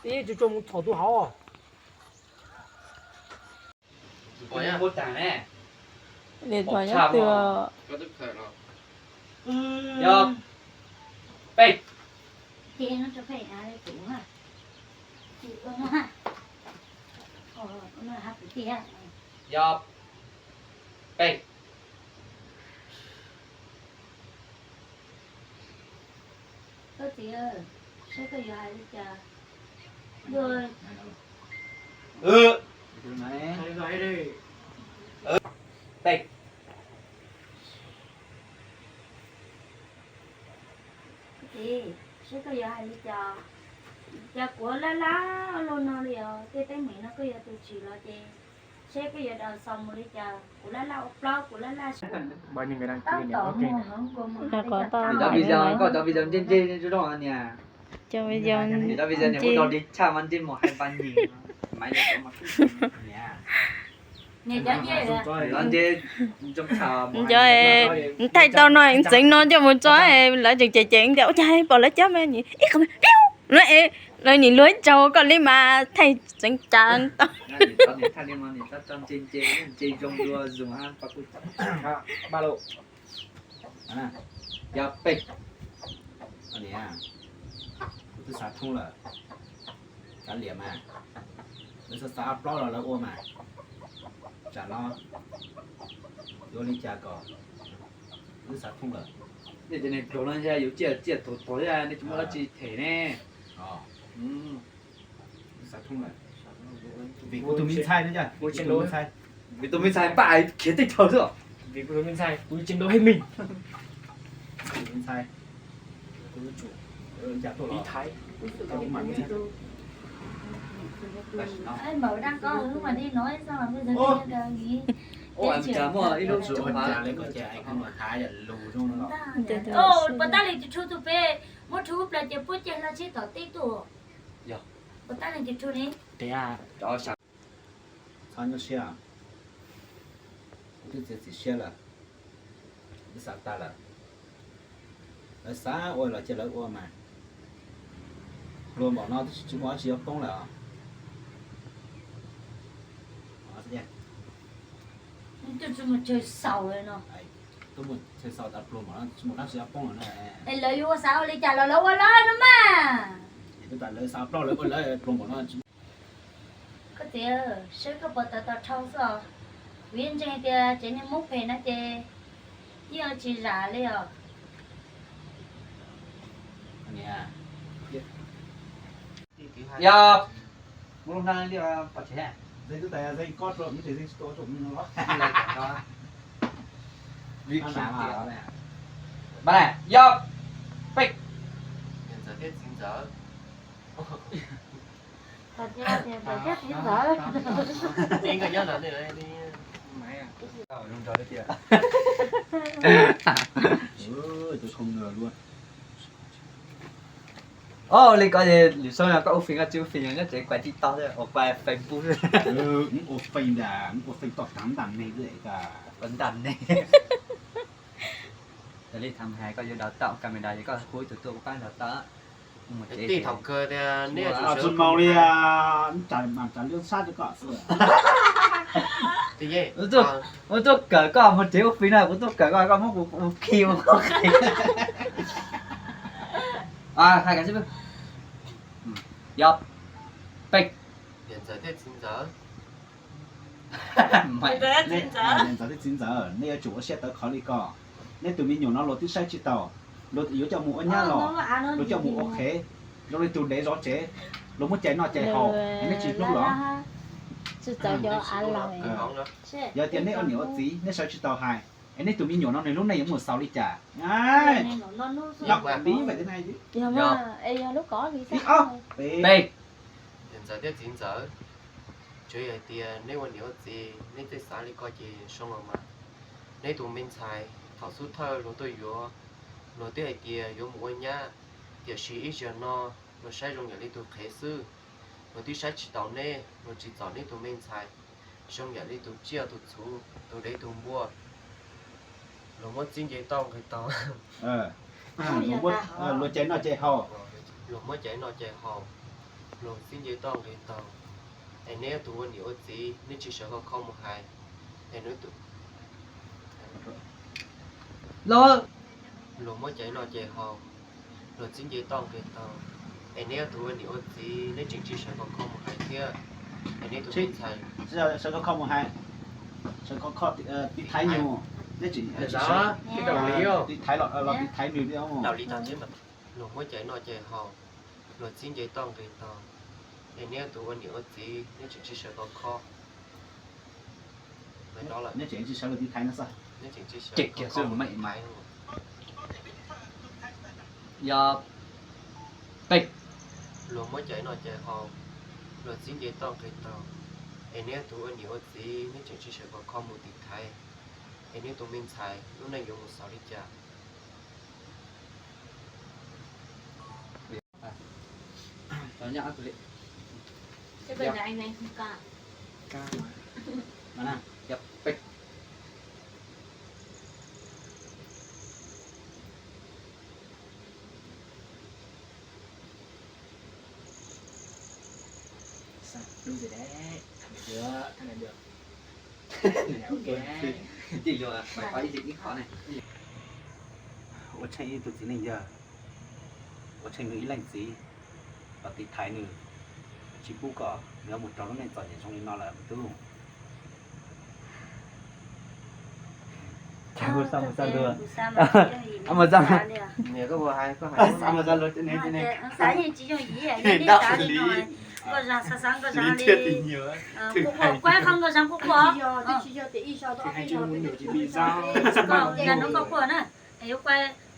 Tsis tshua mus thaum tus hauv. Điện thoại nhắn tin. Yog peb. Yog peb. Koj txiv, seb koj yuav hais li cas. Koj txiv, seb koj yuav hais li cas. Cas kuv laj laj luaj no li os, tej teeb meem no koj yuav tus tsim los ces seb koj yuav đào sòng mus li cas. Kuv laj laj ua plaub, kuv laj laj. Tau mus heev, kuv mus. Cov video, koj cov video ntsej ntsej zoo zoo niam. Cov video, cov video niam kuv rau di tshaj mas ntsej muag hais npas nyias. Cov thaij tau no ntxeev no coj mus tso, lawv tseem cem cem tias ua cas pom lawv cov me ib qho lawv nim luag ib tsaug koj li mas thaij tseev cas tau. Yog peb. Kuv twb xav thoob lawm. Kav liam mas, lawv xav xav plaub los lawv ua mas, tsam no yuav li cas kom, kuv twb xav thoob lawm. Nej cov neeg pluag no yus ciaj ciaj tuag tuag thiab nej tsis muaj dab tsi them ne. Xav thoob lawm. Vim kuv tus me ntxhais no, vim tus me ntxhais pab khiav teb chaws xwb. Vim kuv tus me ntxhais, kuv chiến đấu hết mình. Tus me ntxhais, kuv yuav tsum, ua cas tuaj li Thái. Puas tab leeg tis thu tus pem muab rhu plaws ces puab ceg hlo tsheb tom teb tuaj. Puas tab leeg tis thu ne? Txhob nyuaj siab, kuv twb txiav txim siab lawm, kuv twb xav tag lawm. Lawv xav ua los cia lawv ua mas, pluag npaum no twb tsis muaj dab tsi yuav poob lawm os. Tuaj mus chaw xaus tas pluag npaum no tsis muaj dab tsi yuav poob lawm na. Es lawv yuav ua xav ua li cas los lawv ua lawv no mas. Es twb tas lawv xav plaub lawv ua lawv pluag npaum no. Koj txiv, seb koj puas tawv tau dhau xwb os. Kuv yeej ntseeg tias tsev neeg Hmoob phem no ces yeej tsis zam li os. Yog, mus lub hnab li pom tsev. Yog, peb. Ua li ko es lwm zaus no koj ua feem koj tsis ua feem nyob tsev kuav TikTok thiab ua kuav Facebook. Ua feem ntag, ua feem tom tav ntam neeg, ntam neeg. Yog li tham hais koj yuav đào tạo camera ces koj hu ib tug tuaj kuv pab đào tạo. Tij thaum kawg tias nej tsis mus li, tsam lub sab rau koj xwb. Kuv tuaj kawm koj mus tsev ua feem no, kuv tuaj kawm koj, koj muab kuv khi ua qhov qhi. Hais kom sib, yog, peb. Niam ntxawm thiab txiv ntxawm, niam ntxawm thiab txiv ntxawm, nej yuav tsum ua siab tawv khov li ko. Neb tus me nyuam no luag twb saib tsis taus, luag yuav coj mus ua nyab los, luag coj mus ua qhev, zoo li tus dev zov tsev, luag muab cais noj cais haus, neb tsis hlub los? Yog tias neb ua niam ua txiv neb sawv tsis taus hais, es neb tus me nyuam no nws lub neej yuav mus xaus li cas? Niam ntxawm thiab txiv ntxawm, tsuas yog hais tias neb ua niam ua txiv neb txawj xav li ko ces zoo los mas. Neb tus me ntxhais thaum xub thawj luag tuaj yuav, luag twb hais tias yuav mus ua nyab, tiam sis ib zaug no luag saib zoo yam li tus qhev xwb. Luag twb saib tsis taus neb, luag tsis txom neb tus me ntxhais, zoo yam li tus tsiaj tus txhu, tus dev tus npua, luag muab txib nce toj nqis tog. Luag muab cai noj cai haus. Luag muab cai noj cai haus, luag txib nce toj nqis taug, es neb ob tug ua niam ua txiv neb tsis sawv khov kho mus hais, es neb tus, luag muab cai noj cai haus, luag txib nce toj nqis taug, es neb ob tug ua niam ua txiv neb tseem tsis sawv khov kho mus hais thiab, es neb tus me ntxhais sawv khov kho mus hais, sawv khov kho tiv thaiv nyuag, neb tseem tiv thaiv los tiv thaiv nws li. Luag muab cai noj cai haus, luag txib nce toj nqis taug, es neb ob tug ua niam ua txiv neb tseem tsis sawv khov kho. Neb tseem tsis sawv los tiv thaiv no xwb. Yog peb. Luag muab cai noj cai haus, luag txib nce toj nqis taug, es neb ob tug ua niam ua txiv neb tseem tsis sawv khov kho mus tiv thaiv, es neb tus me ntxhais lub neej yuav mus xaus li cas? Ua tsheej ib tug txiv neej yawg, ua tsheej nws ib leej txiv, los tiv thaiv nws, tsis pub kom nws mus raug lub neej txom nyem zoo li no lawm me tub.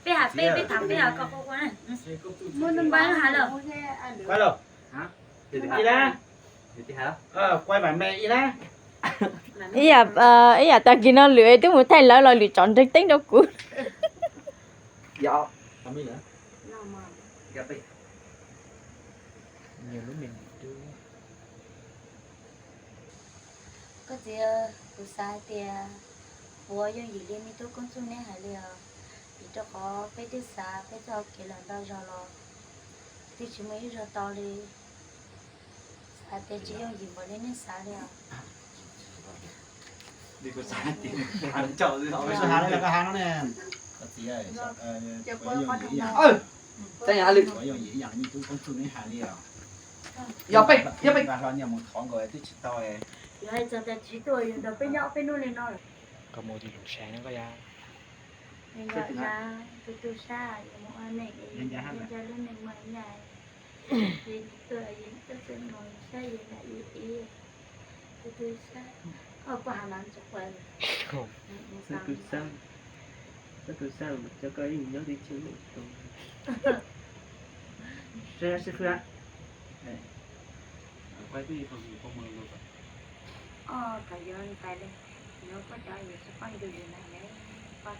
Peb has peb, peb tham peb has koj quaj quaj na. Quaj lawm. Ib yam, ib yam tag kis no lwm twb mus thaij lawv los lwm tsom nreeg teeb rau kuv. Koj txiv, kuv xav hais tias kuv ua yooj yim li me tub Koob Txuj neb hais li os, vim rau qhov peb twb xav peb txoj hau kev lawm ntau zaus los twb tsis muaj ib zaug tau li. Xav tias tsis yooj yim npaum li nej xav li os. Yog peb, yog peb. Yuav hais txog tias tsis tuaj yus nrog peb nyob peb hnub li no lawm. Koj mus ua lus sai no koj ya. Tus tus sab yuav mus ua neej, ncaj lub neej muaj ncaj. Yus tuaj yus tuaj txog no sab yus nram yus ib, tus tus sab, koj puas has mas tsis quaj. Tus tus sab, tus tus sab cov koj yeej nyob twj ywm tus. Sab sib fwb.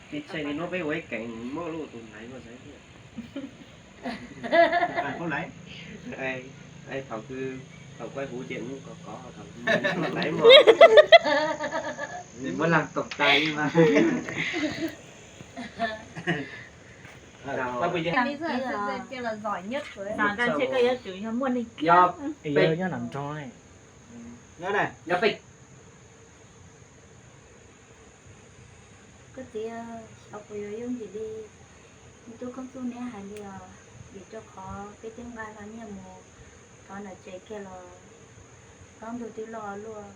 Tsis tshaj li no peb ua ib keem muaj lub tus ntaiv muaj xaiv thiab. Thaum, thaum kuaj huv ces mus kov kov, thaum laiv muaj laj koom tais li mas. Nyob nram nroog. Koj txiv, xyov kuv yuav yooj yim li me tub Koob Txuj neb hais li os, vim rau qhov peb twb nqa hlo nyiaj mus thov nram tsev kiag los tsaus ntuj twb loj luaj.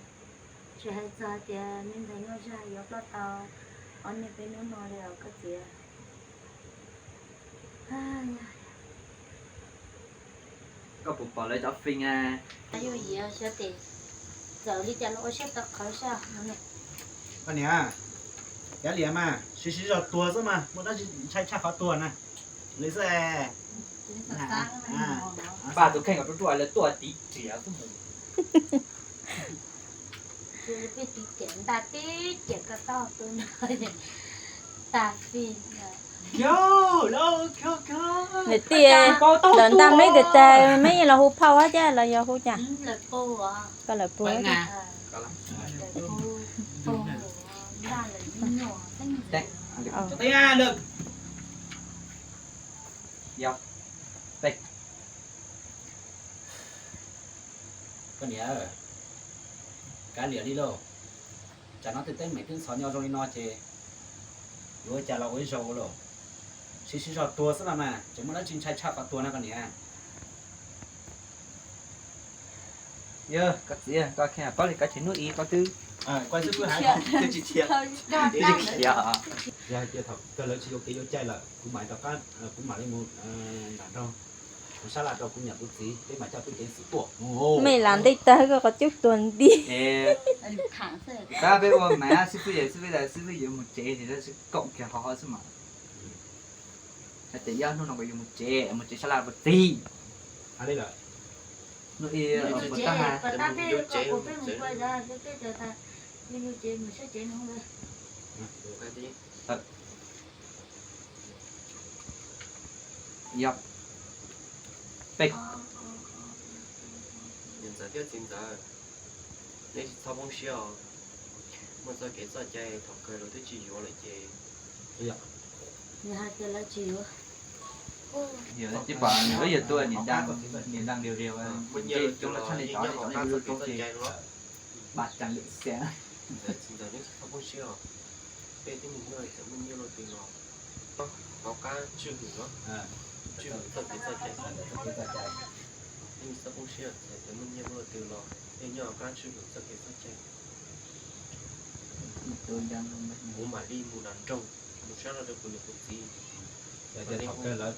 Tsis hais txog tias me ntxhais Nuj Zaj yuav ploj tau ob niag peb hnub no li os koj txiv. Koj puas pom lawv cov feem a? Yooj yim xyov tes txawm li cas los ua siab tau qhawv sab. Koj niam, cav liam mas siv siv zog tuag xwb mas muaj dab tsi ntshai tshaj qhov tuag na. Li xwb. Pab tus kheej kom ruaj ruaj lawv tuaj tiv riam xwb mus. Peb tiv riam nta tib riam ko tau tus no tag fij. Niam tij, lawv nta meb tiag tiag, meb yeej los hu phauj thiab los yog hu cas? Koj lawv puag. Yog, peb. Koj niam, kav liam li lauj. Tsam no tej teeb meem twb ntxhov nyo zoo li no ces yuav ua cas los ua ib zaug lauj. Siv siv zog tuag xwb los mas, tseem muaj dab tsi ntshai tshaj qhov tuag no koj niam. Yog koj txiv, koj kheev paub li koj tseem hnub ib koj twb tsis khiav. Yog tias thaum kawg lawv tsis yuav kev yuav cai lawm, kuv mam rov qab, kuv mam li mus nram nroog, mus sab laj rau kuv niam kuv txiv, peb mam coj tub ceev xwm tuaj. Mej lam ntej tag koj qhov cub tuag nti. Tab peb ua mas xib fwb, xib fwb, xib fwb yuav mus tsev ces xib koom kiag qhov qhov xwb mas. Hais tias yog hnub no yuav mus tsev, mus tsev sab laj ua txiv. Hnub ib puas tag. Yog, peb. Niam ntxawm thiab txiv ntxawm, neb tsis txhob poob siab os. Muaj txoj kev txoj cai thaum kawg lawv twb tsis yuav lawm ces. Yog, ib pom nws yog tuaj niam dab, niam dab riam riam, ntsej coob los tshaj li cov cov nws lub roob ces ba cas lwm xees. Txiv ntxawm neb tsis txhob poob siab os. Peb twb mus nyob txawm muaj nyiaj luaj twg los hauv qab tswj hwm no, tswj hwm txoj kev txoj cai. Neb tsis txhob poob siab, txawm tias muaj nyiaj luaj twg los peb nyob hauv qab tswj hwm txoj kev txoj cai. Kuv mam li mus nram nroog, mus sab laj rau kuv niam kuv txiv. Yog tias thaum kawg lawv,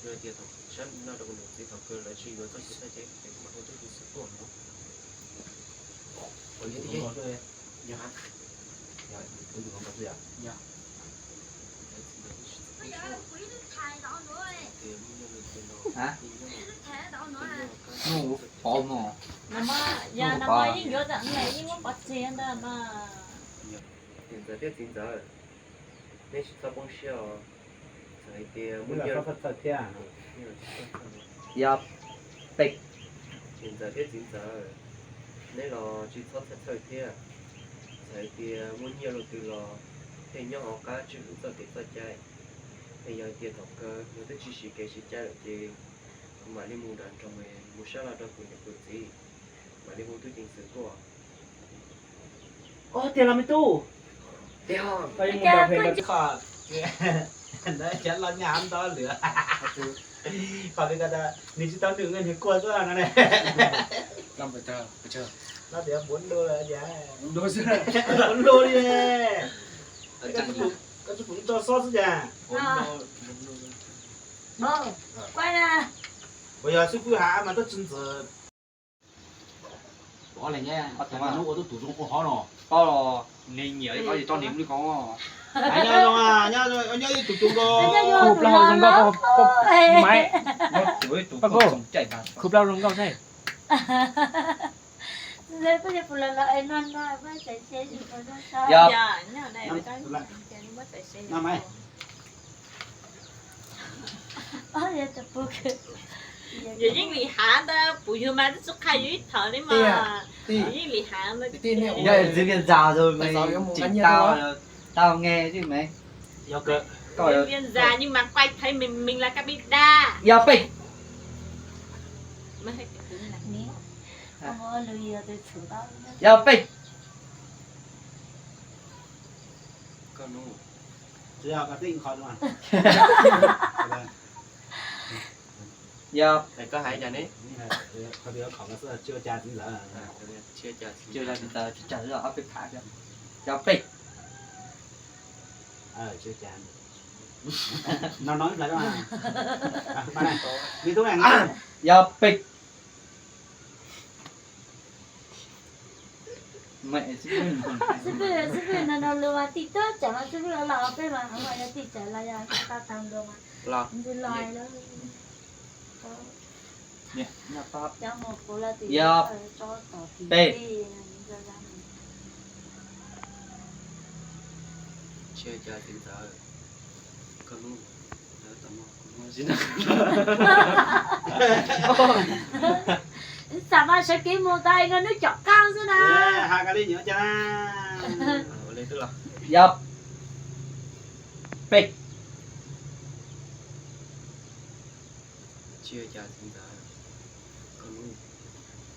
yog tias sab laj rau kuv niam kuv txiv thaum kawg lawv tsis yuav txoj kev txoj cai ces kuv mam hu tub ceev xwm tuaj no. Yog, nws muaj pov mog. Yog, nws muaj yeej yuav txawm yeej muab pov txig ntawd mas. Niam ntxawm thiab txiv ntxawm, neb tsis txhob poob siab os. Txawm hais tias muaj nyiaj, yog, peb. Niam ntxawm thiab txiv ntxawm, neb los tsis txhob txhawj txhawj thiab. Txawm hais tias muaj nyiaj luaj twg los peb nyob hauv qab tswj hwm txoj kev txoj cai. Es yog hais tias thaum kawg nws twb tsis siv kev siv cai lawm ces kuv mam li mus nram nroog mus sab laj rau kuv niam kuv txiv, mam li hu tub ceev xwm tuaj. Ob, tiag los me tub? Tiag. Ntawd cov los nyaj ntau lwm. Qhov li ko tas nws tsis tau nws nqe nws kuaj xwb no ne. Los tias puv nlu li ne. Koj tsis pum tso xob xwb cas. Puas yog xib fwb has mas tab tsis ntxim. Ua tus zoo ua hov no. Paub los, nws nyiam li qhov tsis tso nws li ko. Nyob zoo, nyob ib tug zoo nkauj, Maiv. Khu plaub zoo nkauj thiab. Yog, yog yeej lim hav ntawd, puv yug mas twb tsis qha yus ib thaum li mas. Yeej lim hav ntawd. Yog txiv Viaj Ntxas tus me tsim tau, tau nge xwb me. Viaj Ntxas nhưng mà quay thấy mình, mình là cái big đa. Yog peb. Yog peb. Yog, koj hais cas ne? Tsis ua cas txiv ntxawm, tsis ua cas txiv ntxawm, tsis ua cas, ob peb phav thiab. Yog peb. No no ib pliag, yog peb. Xib fwb, xib fwb no no lus mas tim tuaj tsam mas xib fwb los peb mas hov mas yog tim tsam los yog tau tag ntua mas los ntsis los lawm. Cov mus kuv los tim tso tom tim peb. Tsis ua cas txiv ntxawm, koj hnub Xam mas sawv kev mus tau no hnub com qab xwb na. Yog peb. Tsis ua cas txiv ntxawm, koj hnub,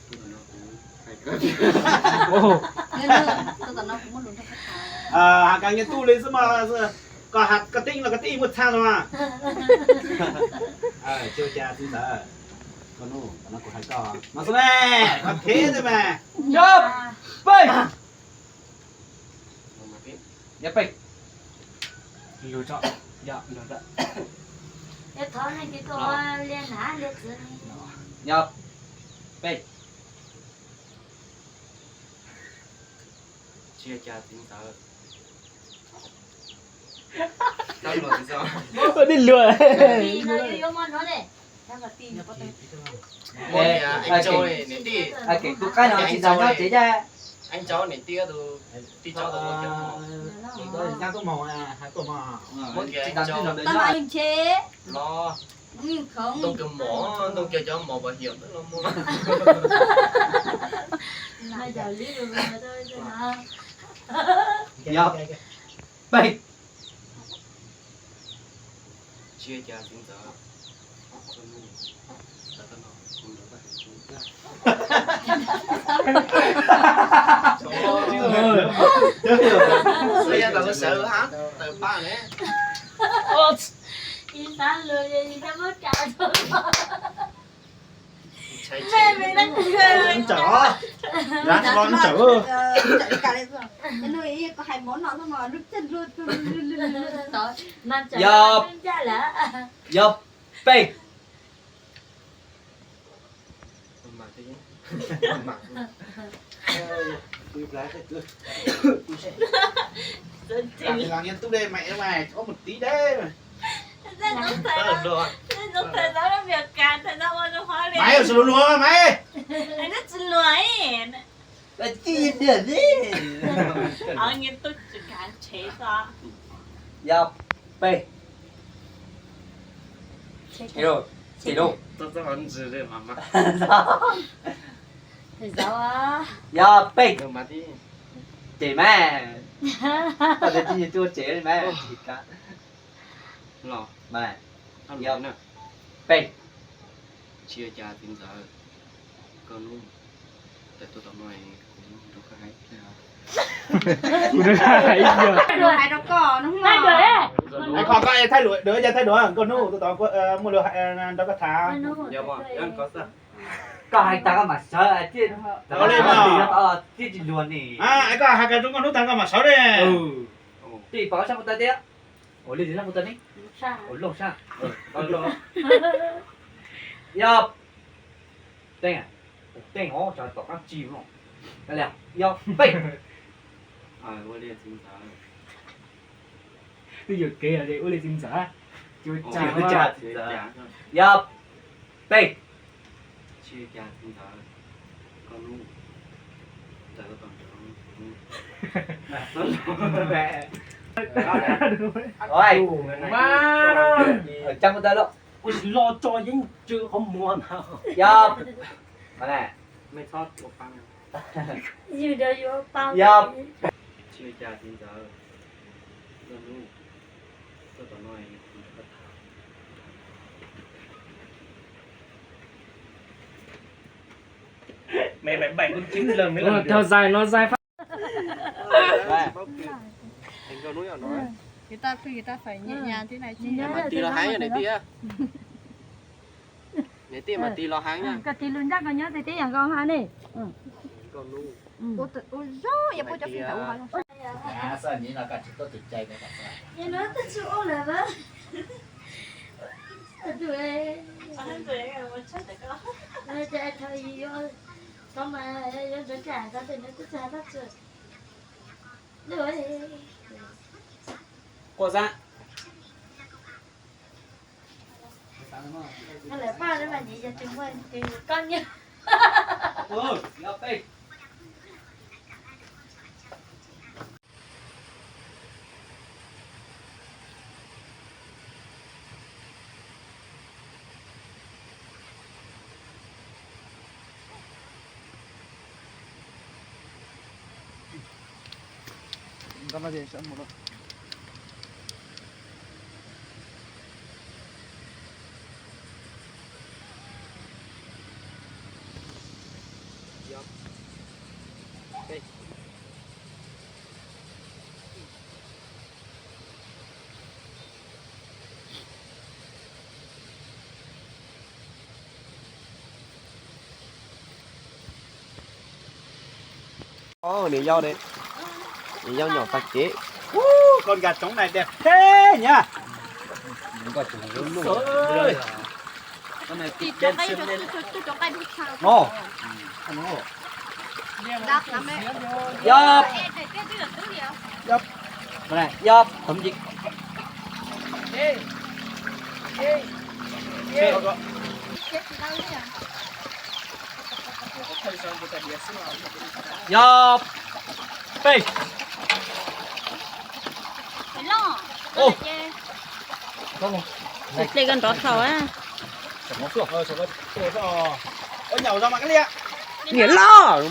tuaj tom no kuv hais koj, hais koj nyias tuaj li xwb mas, koj tij los koj tij muaj txhaj no mas. Tsis ua cas txiv ntxawm, koj hnub, tom no kuv hais koj mas xwb ne, koj khev xwb mas. Yog peb, yog peb, yog peb. Tsis ua cas txiv ntxawm. Ua tib luag. Kev tus qaib no tsis ntxav nyob tsev thiab. Tsis ntxav tuaj mos, tsis ntxav tuaj nrog lawv nyob. Ntoo kiag mos, ntoo kiag cov mos pos hiam los muaj. Yog peb. Tsis ua cas txiv ntxawm. Xwb yog tau sawv hab tawm paj ne. Tsawm os, lav tsis los tsawm. Yog, yog peb. Tub dej mas, ob mus tib deb. Maiv, tsis luag luag Maiv. Yog peb. Ces lauj. Yog peb. Ces mas, koj twb tsis tuaj tsev li mas. Yog peb. Tsis ua cas txiv ntxawm, koj hnub, kuv nrog koj hais. Kuv nrog koj hais ib yam. Hais rau koj hnub no. Hais koj, koj thaij lus, koj thaij lus, koj hnub, tus tod muaj lus nrog koj tham. Koj hais tas koj mam sawv, tib tsis luag ni. Koj hais rau koj hnub tas koj mam sawv li. Tij pom sab puas tau tiag. Ua li tsis sab puas tau ne? Ua loj sab. Yog peb, peb os, tom qab tsis no. Yog peb. Twb yuam kev ua li txiv ntxawm. Yog peb. Cab kuv tawm lauj, kuv tsis los tso yeeb tsw qhov muag ntag. Yog, yog, tsis ua cas txiv ntxawm, koj hnub, koj tom no kuv nrog koj tham. Cov zais no zais fab. Niam tij los heev, niam tij. Niam tij mas tig los heev. Koj tig lus nrab koj nyob tiag tiag yog koj ha ne. Quaj zaj. Lawv paj mas yog tus muaj tus koj nyiam. Nws yau, nws yau nyom tag kev. Ub, con gà trống này đẹp thế nhá. Yog, yog, yog, tóm gì. Yog peb. Ple koj nrov thaum a. Niam loj,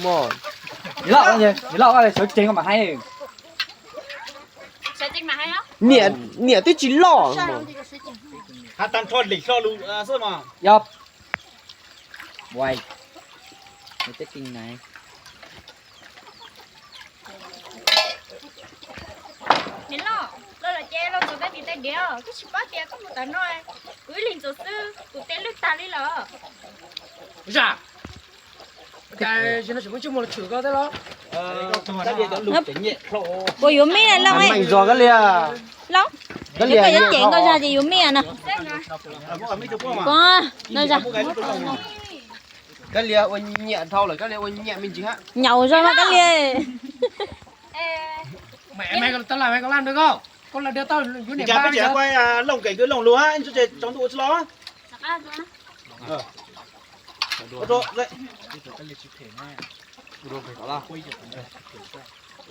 niam loj, sawv tsees koj mam hais. Niam, niam twb tsis loj. Yog, uais, Niam loj, los lawm ces los ntxuav tej tis tej diav, koj tsis paub tias koj mus tav no, kuv ib leeg ntxuav xwb kuv tes lwj tag li lawm. Ua cas, ua cas zaum no tseem muaj tsiaj muaj hluas tshwm koj thiab los? Puas yuav mij na Looj? Meej zog Kab Lia. Looj, Kab Lia, yuav cem koj zag ces yuav mij na. Kab Lia ua nyiam dhau lawm, Kab Lia ua nyiam me ntsis hab. Nyaum zog mas Kab Lia. Mày, mày còn tao làm mày còn làm được không? Con làm được tao yuav niam ba bây giờ quay à, lông cảnh với lông lúa anh chú chơi trong tụ lo.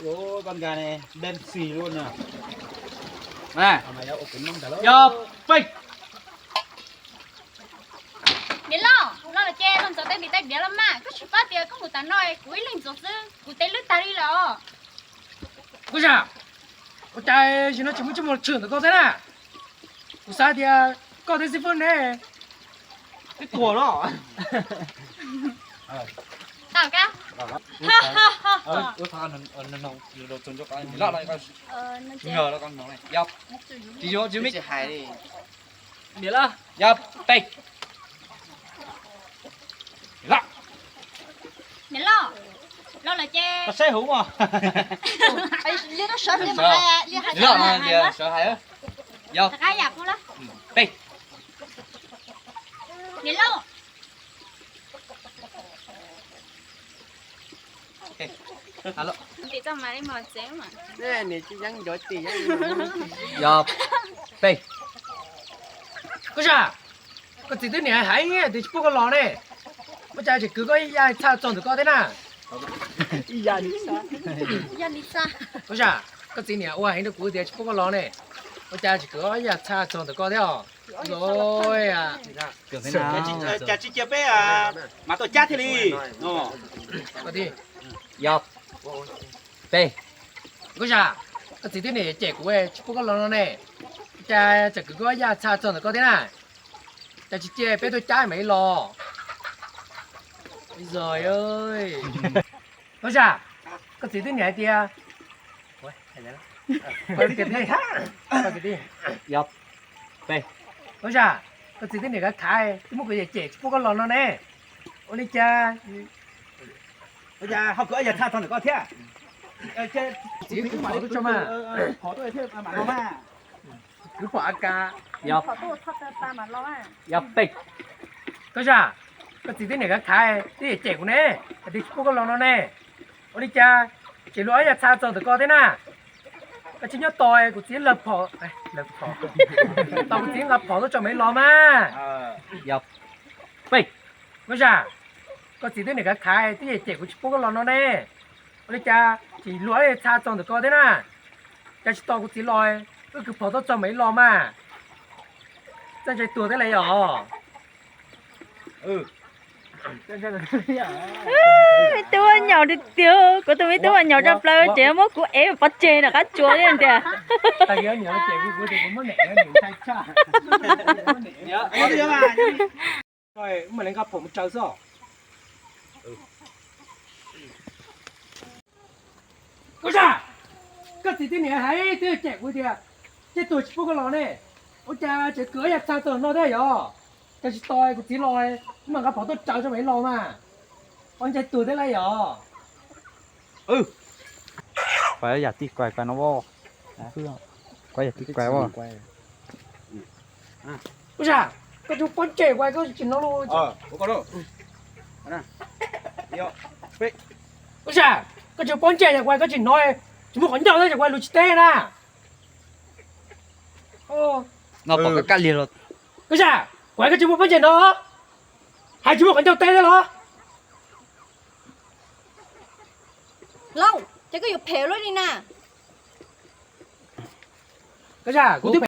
Ôi, con gà này đen xì luôn nè. Nè. Yog peb. Niam loj, los lawm ces los ntxuav tej tis tej diav los mas, koj tsis paub tias koj mus tav no kuv ib leeg ntxuav xwb kuv tes lwj tag li lawm os. Ua cas, ua cas zaum no tseem muaj tsiaj muaj hluas tshwm ntawm koj thiab na? Kuv xav tias koj thiab xib fwb ne twb tuag lawm. Niam loj, yog peb. Niam loj, los lawm ces sawv hauv mas. Niam loj, yog peb. Niam loj, yog peb. Koj zag, koj txiv twb niam hais tias tsis pub koj los ne, ua cas tseem kwv koj ib yam txhaj txog ntawm koj thiab na? Koj zag, koj txiv niam ua heev rau kuv tias tsis pub koj los ne, ua cas tseem kwv koj ib yam txhaj txog ntawm koj thiab os? Cas tsis cia peb mam tuaj cab thiaj li. Yog peb. Koj zag, koj txiv twb niam cem kuv tsis pub koj los no ne, cas tseem kwv koj ib yam txhaj txog ntawm koj thiab na? Cas tsis cia peb tuaj cab mam li los. Koj zag, koj txiv twb niam hais tias, yog peb. Koj zag, koj txiv twb niam khav khav twb muab kuv cem tsis pub koj los no ne, ua li cas ho kwv ib yam txhaj txog ntawm koj thiab? Txiv, kuv phom tuaj tso mas. Kuv phom A K. Yog peb. Koj zag, koj txiv twb niam khav khav twb cem kuv ne, hais tias tsis pub koj los no ne, ua li cas tseem luag ib yam txhaj txog ntawm koj thiab na? Koj tsis nyob tos kuv txiv lawv phom, lawv phom, tos kuv txiv nqa phom tuaj tso mam li los mas. Yog peb. Koj zag, koj txiv twb niam khav khav twb cem kuv tsis pub koj los no ne, ua li cas tseem luag ib yam txhaj txog ntawm koj thiab na? Cas tsis tos kuv txiv los, wb kwv phom tuaj tso mam li los mas. Txaij ntshai tuag thiab lawm yog. Me tub ua nyaum tiag tiag, kuv tus me tub ua nyaum tshaj plaws ces muab kuv ev pov tseg nram qab tsua thiab tiag. Koj zag, koj txiv twb niam hais twb cem kuv tias tej tuag tsis pub koj los ne, ua cas tseem kwv ib yam txhaj txog no thiab yog? Cas tsis tos kuv txiv los, wb mam nqa phom tuaj tso tso mam li los mas. Ua ntshai tuag thiab lawm yog. Kuv yam tij kuv no, kuv yam tij kuv. Ua cas koj tsis muaj pob ntseg kuv koj tsis no los? Ua cas koj tsis muaj pob ntseg kuv koj tsis no, tsis muaj qhov ncauj thiab kuv lus tsis teb na. No pom koj kab liag los. Ua cas kuv koj tsis muaj pob ntseg no, hais tsis muaj qhov ncauj teb thiab los? Lauj, ces koj yuav phem luaj li na. Ua cas kuv twb